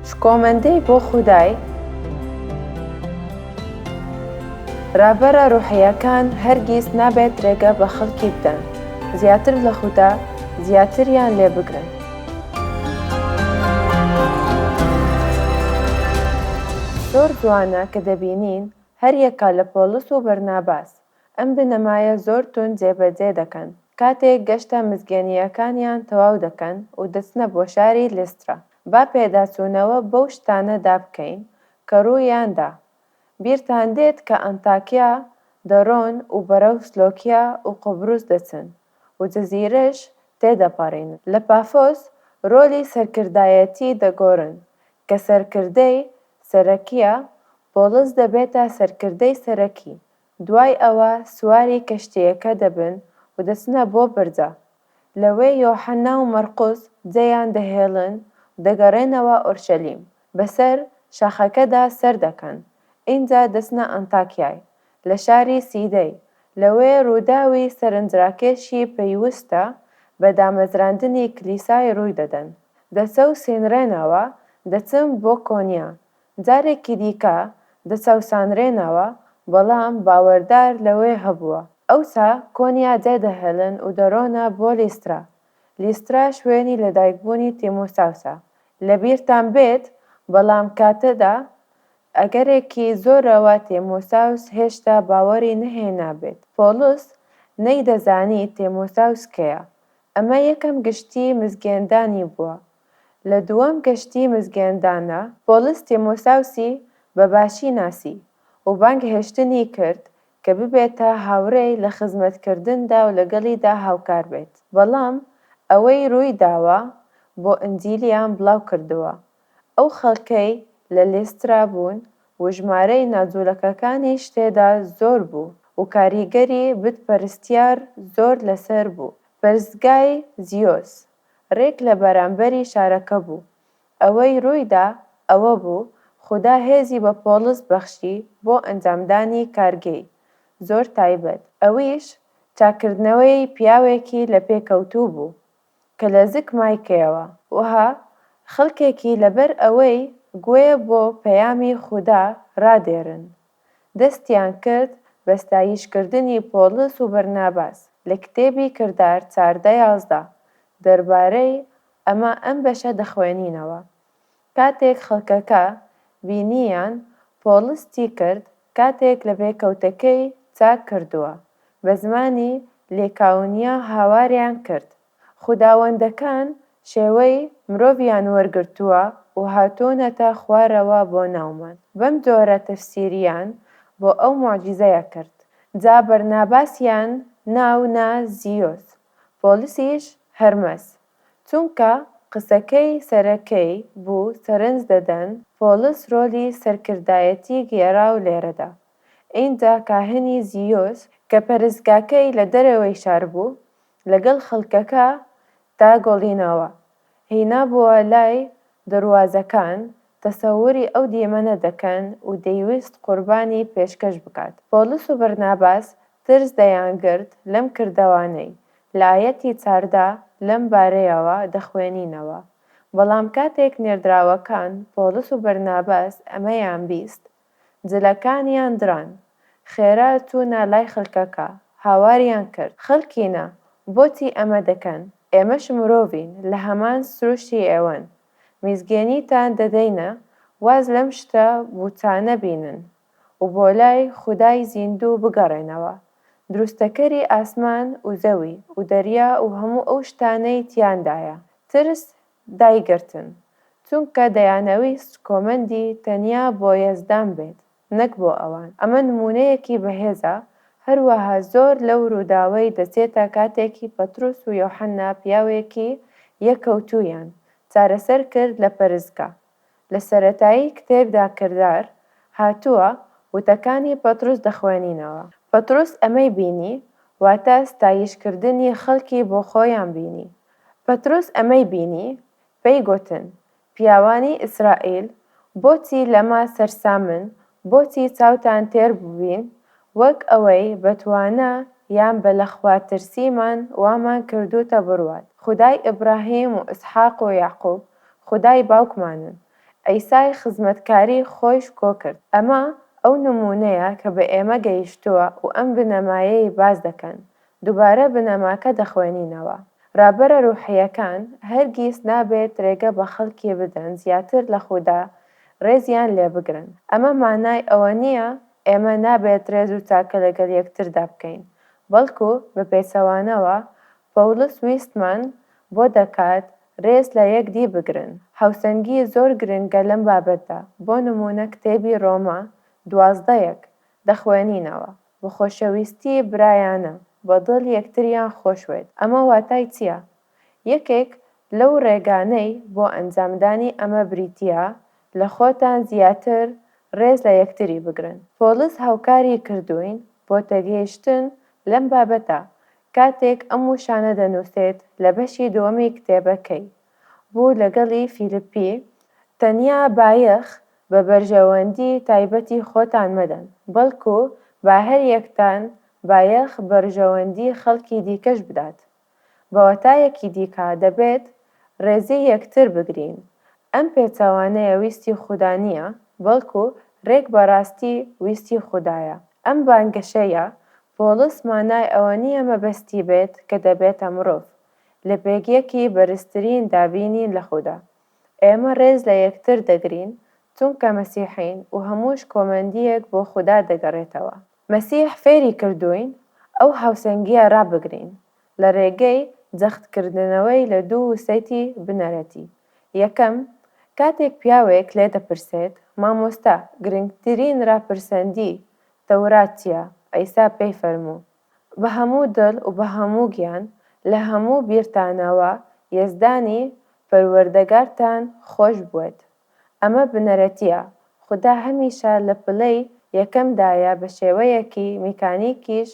شکۆمەندی بۆ خودای ڕابەرە ڕۆحییەکان هەرگیز نابێت ڕێگە بە خەڵکی بدەن زیاتر لە خودا زیاتریان لێ بگرن. زۆر جوانە کە دەبینین هەریەکە لە پۆڵس و بەرناباس ئەم بنەمایە زۆر توند جێبەجێ دەکەن کاتێک گەشتە مزگێنییەکانیان تەواو دەکەن و دەچنە بۆ شاری لیسترا. با پێداچوونەوە بەو شتانەدا بکەین کە ڕوویان دا. بیرتان دێت کە ئەنتاکیا دەڕۆن و بەرەو سلۆکیا و قوبروس دەچن و جزیرەش تێدەپەڕینن. لە پافۆس ڕۆلی سەرکردایەتی دەگۆڕن کە سەرکردەی سەرەکییە، پۆڵس دەبێتە سەرکردەی سەرەکی دوای ئەوە سواری کەشتییەکە دەبن و دەچنە بۆ برجە. لەوێ یۆحەنا و مەرقوس جێیان دەهێڵن و دەگەڕێنەوە ئۆرشەلیم. بەسەر شاخەکەدا سەردەکەن. ئینجا دەچنە ئەنتاکیای، لە شاری سیدەی. لەوێ ڕووداوی سەرنجڕاکێشی پەیوستە بە دامەزراندنی کلیسای ڕووی دەدەن. دەچەوسێنرێنەوە، دەچن بۆ کۆنیا. جارێکی دیکە دەچەوسانرێنەوە، بەڵام باوەردار لەوێ هەبووە. ئەوسا کۆنیا جێدەهێڵن و دەڕۆنە بۆ لیسترا. لیسترا شوێنی لەدایکبوونی تیمۆساوسە. لەبیرتان بێت، بەڵام کاتەدا ئەگەرێکی زۆرەوە تیمۆساوس هێشتا باوەڕی نەهێنابێت. پۆڵس نەیدەزانی تیمۆساوس کێیە. ئەمە یەکەم گشتی مزگێندانی بووە. لە دووەم گەشتی مزگێنداندا، پۆڵس تیمۆساوسی بە باشی ناسی و بانگهێشتنی کرد کە ببێتە هاوڕێی لە خزمەتکردندا و لەگەڵیدا هاوکار بێت. بەڵام ئەوەی ڕووی داوە بۆ ئنجیلیان بڵاو کردووە. ئەو خەڵکەی لە لیسترا بوون و ژمارەی ناجوولەکەکانیش تێدا زۆر بوو و کاریگەری بت پەرستیار زۆر لەسەر بوو. پەرستگای زیۆس ڕێک لە بەرامبەری شارەکە بوو. ئەوەی ڕوویدا ئەوە بوو، خودا هێزی بە پۆڵس بەخشی بۆ ئەنجامدانی کارگەی زۆر تایبەت، ئەویش چاککردنەوەی پیاوێکی لەپێکەوتوو بوو کە لە زک مایکەیەوە. وەها خەڵکێکی لەبەر ئەوەی گوێ بۆ پەیامی خودا ڕادێرن، دەستیان کرد بە ستایشکردنی پۆڵس و بەرناباس، لە کتێبی کردار 14 11 دەربارەی ئەمە ئەم بەشە دەخوێنینەوە، کاتێک خەڵکەکە بینییان پۆڵس چی کرد کاتێک لەپێکەوتەکەی چاک کردووە، بە زمانی لیکاونیا هاواریان کرد، خوداوەندەکان شێوەی مرۆڤیان وەرگرتووە و هاتوونەتە خوارەوە بۆ ناومان. بەم جۆرە تەفسیریان بۆ ئەو موعجیزەیە کرد. جا بەرناباسیان ناو نا زیۆس، پۆڵسیش هەرمەس، چونکە قسەکەی سەرەکەی بوو سەرنج دەدەن پۆڵس ڕۆلی سەرکردایەتی گێڕاو لێرەدا. ئینجا کاهینی زیۆس کە پەرستگاکەی لە دەرەوەی شار بوو، لەگەڵ خەڵکەکە دا گۆڵینەوە هینابووە لای دەروازەکان، تەسەوری ئەو دیمەنە دەکەن و دەیویست قوربانی پێشکەش بکات. پۆڵس و بەرناباس ترس دەیانگرت لەم کردەوانەی، لە ئایەتی 14 لەم بارەیەوە دەخوێنینەوە، بەڵام کاتێک نێردراوەکان پۆڵس و بەرناباس ئەمەیان بیست، جلەکانیان دڕان، خێرا چوونە لای خەڵکەکە، هاواریان کرد، خەڵکینە، بۆچی ئەمە دەکەن؟ ئێمەش مرۆڤین، لە هەمان سروشتی ئێوەن. میزگێنیتان دەدەینە، واز لەم شتە بووچانە بینن و بۆ لای خودای زیندوو بگەڕێنەوە، دروستەکەری ئاسمان و زەوی و دەریا و هەموو ئەو شتانەی تیاندایە. ترس دایگرتن، چونکە دەیانەویست شکۆمەندی تەنیا بۆ یەزدان بێت نەک بۆ ئەوان. ئەمە نموونەیەکی بەهێزە، هەروەها زۆر لەو ڕووداوەی دەچێتە کاتێکی پەتڕوس و یۆحەنا پیاوێکی یەککەوتوویان چارەسەر کرد لە پەرستگا. لە سەرەتایی کتێبدا کردار هاتووە وتەکانی پەتڕوس دەخوێنینەوە. پەتڕوس ئەمەی بینی، واتە ستایشکردنی خەڵکی بۆ خۆیان بینی. پەترۆس ئەمەی بینی، پێی گۆتن، پیاوانی ئیسرائیل، بۆچی لەمە سەرسامن، بۆچی چاوتان تێر بووین، وەک ئەوەی بە توانا یان بە لەخواترسیمان وامان کردووتە بڕوات، خودای ئیبراهیم و ئیسحاق و یەعقوب خودای باوکمانن. عیسای خزمەتکاری خۆی شکۆ کرد. ئەمە ئەو نموونەیە کە بە ئێمە گەیشتووە و ئەم بنەمایەی باس دەکەن. دووبارە بنەماکە دەخوێنینەوە. ڕابەرە ڕوحییەکان هەرگیز نابێت ڕێگە بە خەڵکی بدەن زیاتر لە خودا ڕێزیان لێبگرن. ئەمە مانای ئەوە نییە ئێمە نابێت ڕێز و چاکە لەگەڵ یەکتردا بکەین، بەڵکو بە پێچەوانەوە پۆڵس ویستمان بۆ دەکات ڕێز لە یەکدی بگرن. هاوسەنگی زۆر گرنگە لەم بابەتدا، بۆ نموونە کتێبی ڕۆما 12 یەک، دەخوێنینەوە، بە خۆشەویستی برایانە بە دڵ یەکتریان خۆشوێت. ئەمە واتای چییە؟ یەکێک لەو ڕێگانەی بۆ ئەنجامدانی ئەمە بریتییە لە خۆتان زیاتر ڕێز لە یەکتری بگرن. پۆڵس هاوکاری کردووین بۆ تێگەیشتن لەم بابەتە کاتێک ئەم وشانە دەنووسێت لە بەشی دووەمی کتێبەکەی بوو لەگەڵی فیلیپی، تەنیا بایەخ بە بەرژەوەندی تایبەتی خۆتان مەدەن، بەڵکو با هەریەکتان بایەخ بەرژەوەندی خەڵکی دیکەش بدات. بە واتایەکی دیکە دەبێت ڕێزی یەکتر بگرین. ئەم پێچەوانەیە ویستی خودا نییە، بەڵکو ڕێک بە ڕاستی ویستی خودایە. ئەم بانگەشەیە پۆڵس مانای ئەوە نییە مەبەستی بێت کە دەبێتە مڕۆڤ لە پێگیەکی بەرزترین دا بینین لە خودا. ئێمە ڕێز لە یەکتر دەگرین چونکە مەسیحین و هەموو شکۆمەندییەک بۆ خودا دەگەڕێتەوە. مەسیح فێری کردووین ئەو هاوسەنگییە ڕابگرین لە ڕێگەی جەختکردنەوەی لە دوو وسەتی بنەرەتی. یەکەم، کاتێک پیاوێک لێ دەپرسێت، مامۆستا، گرنگترین ڕاپرسەندی تەورات چییە؟ عیسا پێی فەرموو، بە هەموو دڵ و بە هەموو گیان، لە هەموو بیرتانەوە یەزدانی پەروەردگارتان خۆش بوێت. ئەمە بنەرەتییە، خودا هەمیشە لە پلەی یەکەمدایە بە شێوەیەکی میکانیکیش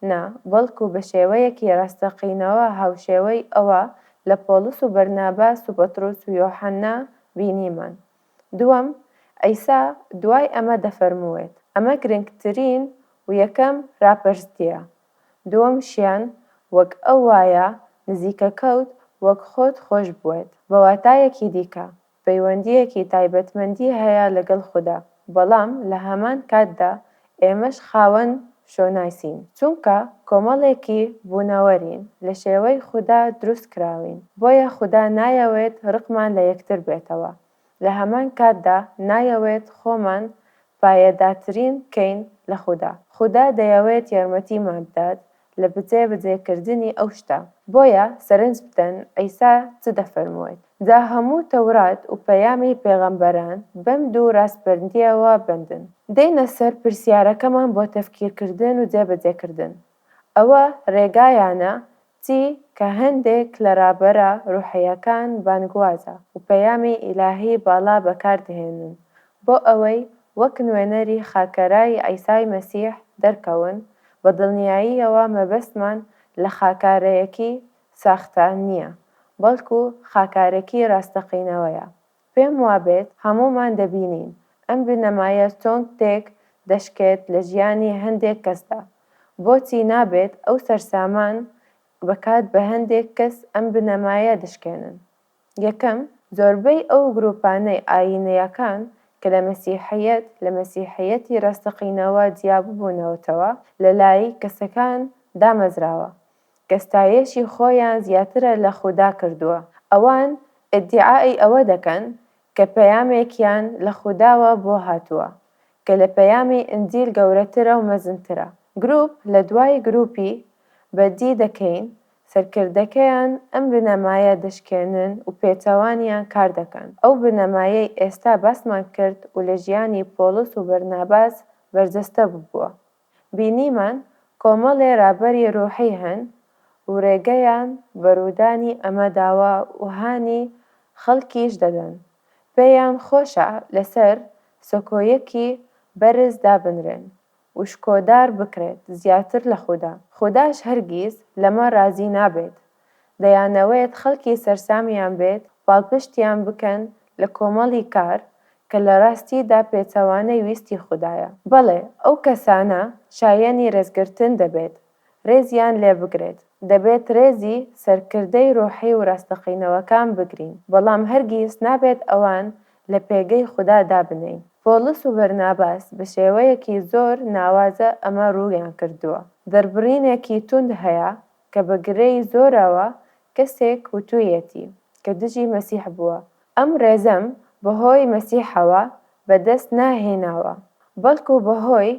نا، بەڵکو بە شێوەیەکی ڕاستەقینەوە هاوشێوەی ئەوە لە پۆڵس و بەرناباس و پەتڕۆس و یۆحەنا بینیمان. دووەم، عیسا دوای ئەمە دەفەرمووێت، ئەمە گرنگترین و یەکەم ڕاپرسییە. دووەمشیان وەک ئەو وایە نزیکەکەوت وەک خۆت خۆش بوێت. بە واتایەکی دیکە، پەیوەندییەکی تایبەتمەندی هەیە لەگەڵ خودا، بەڵام لە هەمان کاتدا ئێمەش خاوەن شۆناسین، چونکە کۆمەڵێکی بوونەوەرین لە شێوەی خودا دروست کراوین، بۆیە خودا نایەوێت ڕقمان لە یەکتر بێتەوە، لە هەمان کاتدا نایەوێت خۆمان پایەداترین بکەین لە خودا. خودا دەیەوێت یارمەتیمان بدات لە بجێ بجێ کردنی ئەو شتە. بۆیە سەرنج بدەن عیسا چ دەفەرموێت. جا هەموو تەورات و پەیامی پێغەمبەران بەم دوو ڕاستبەندیەوە بەندن. دێینە سەر پرسیارەکەمان بۆ تەفکیرکردن و جێبەجێکردن. ئەوە ڕێگایانە چی کە هەندێک لە ڕابەرە ڕوحیەکان بانگوازە و پەیامی ئیلاهی باڵا بەکار دەهێنن بۆ ئەوەی وەک نوێنەری خاکەرای عیسای مەسیح دەرکەون، بە دڵنیاییەوە مەبەستمان لە خاکارەیەکی ساختە نییە، بەڵکو خاکارێکی ڕاستەقینەوەیە. پێم وابێت هەموومان دەبینین ئەم بنەمایە چۆن تێک دەشکێت لە ژیانی هەندێک کەسدا. بۆچی نابێت ئەو سەرسامان بکات بە هەندێک کەس ئەم بنەمایە دەشکێنن؟ یەکەم، زۆربەی ئەو گروپانەی ئایینییەکان کە لە مەسیحییەت لە مەسیحییەتی ڕاستەقینەوە جیاببوونەوەتەوە لەلای کەسەکان دامەزراوە کە ستایشی خۆیان زیاترە لە خودا کردووە. ئەوان ئیدیعای ئەوە دەکەن کە پەیامێکیان لە خوداوە بۆ هاتووە کە لە پەیامی ئینجیل گەورەترە و مەزنترە. گروپ لە دوای گروپی بەدی دەکەین سەرکردەکەیان ئەم بنەمایە دەشکێنن و پێچەوانیان کار دەکەن. ئەو بنەمایەی ئێستا باسمان کرد و لە ژیانی پۆڵس و بەرناباس بەرجەستە ببووە. بینیمان کۆمەڵێ رابەری روحی هەن و رێگەیان بە روودانی ئەمە داوە و هانی خەڵکیش دەدەن. پێیان خۆشە لەسەر سەکۆیەکی بەرز دابنرێن و شکۆدار بکرێت زیاتر لە خودا. خوداش هەرگیز لەمە رازی نابێت. دەیانەوێت خەڵکی سەرسامیان بێت پاڵپشتیان بکەن لە کۆمەڵی کار کە لە ڕاستیدا پێچەوانەی ویستی خودایە. بەڵێ ئەو کەسانە شایەنی ڕێزگرتن دەبێت ڕێزیان لێ بگرێت. دەبێت ڕێزی سەرکردەی ڕۆحی و ڕاستەقینەوەکان بگرین، بەڵام هەرگیز نابێت ئەوان لە پێگەی خودا دابنێین. پۆڵس و بەرناباس بە شێوەیەکی زۆر ناوازە ئەمە ڕوویان کردووە. دەربڕینێکی توند هەیە کە بە گرێی زۆرەوە کەسێک وتوویەتی کە دژی مەسیح بووە، ئەم ڕێزەم بەهۆی مەسیحەوە بەدەست ناهێناوە، بەڵکو بەهۆی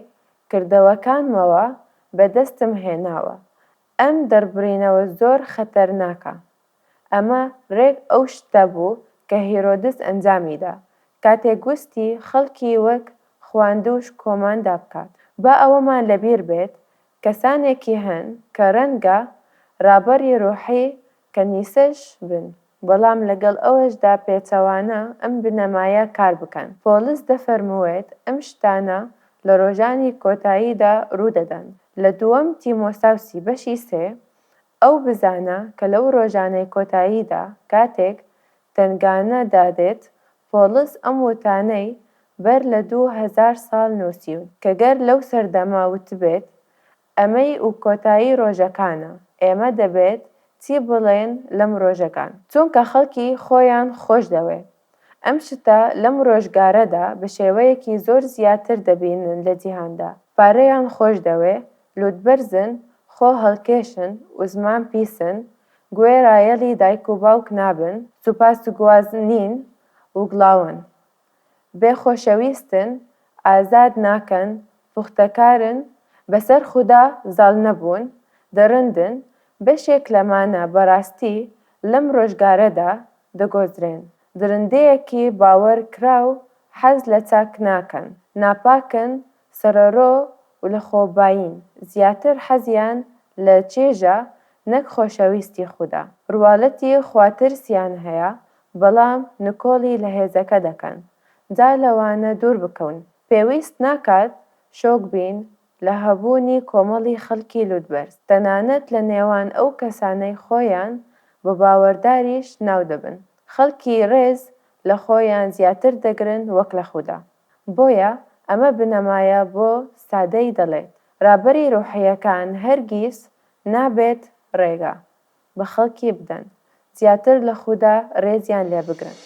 کردەوەکانمەوە بەدەستم هێناوە. ئەم دەربڕینەوە زۆر خەتەرناکە. ئەمە ڕێک ئەو شتە بوو کە هیرۆدس ئەنجامی دا، کاتێک وستی خەڵکی وەک خواندوو شکۆمەندا بکات. با ئەوەمان لەبیر بێت کەسانێکی هەن کە ڕەنگە ڕابەری ڕۆحی کەنیسەش بن، بەڵام لەگەڵ ئەوەشدا پێچەوانە ئەم بنەمایە کار بکەن. پۆڵس دەفەرمووێت ئەم شتانە لە ڕۆژانی کۆتاییدا ڕوو دەدەن. لە دووەم تیمۆساوسی بەشی سێ، ئەو بزانە کە لەو ڕۆژانەی کۆتاییدا کاتێک تەنگانە دادێت، پۆڵس ئەم وتانەی بەر لە 2000 ساڵ نووسیون، کە گەر لەو سەردەمە وتبێت ئەمەی و کۆتایی ڕۆژەکانە، ئێمە دەبێت چی بڵێن لەم ڕۆژەکان؟ چونکە خەڵکی خۆیان خۆش دەوێت. ئەم شتە لەم ڕۆژگارەدا بە شێوەیەکی زۆر زیاتر دەبینن لە جیهاندا. پارەیان خۆش دەوێ، لوتبەرزن، خۆ هەڵکێشن و زمان پیسن، گوێ ڕایەڵی دایک و باوک نابن، سوپاسگواز نین و گڵاون، بێ خۆشەویستن، ئازاد ناکەن، پوختەکارن، بەسەر خودا زاڵ نەبوون، دڕندن، بەشێک لەمانە بەڕاستی لەم ڕۆژگارەدا دەگۆزرێن، دڕندەیەکی باوەڕ کراو حەز لە چاک ناکەن، ناپاکن، سەرەڕۆ و لەخۆبایین، زیاتر حەزیان لە چێژە نەک خۆشەویستی خودا. ڕواڵەتی خواترسیان هەیە بەڵام نکۆڵی لە هێزەکە دەکەن، جا لەوانە دوور بکەون. پێویست ناکات شۆک بین لە هەبوونی کۆمەڵی خەڵکی لوتبەرز، تەنانەت لە نێوان ئەو کەسانەی خۆیان بە باوەڕداریش ناو دەبن. خەڵکی ڕێز لە خۆیان زیاتر دەگرن وەک لە خودا. بۆیە ئەمە بنەمایە بۆ سادەی دەڵێت، ڕابەری ڕۆحییەکان هەرگیز نابێت ڕێگا بە خەڵکی بدەن زیاتر لە خودا ڕێزیان لێبگرن.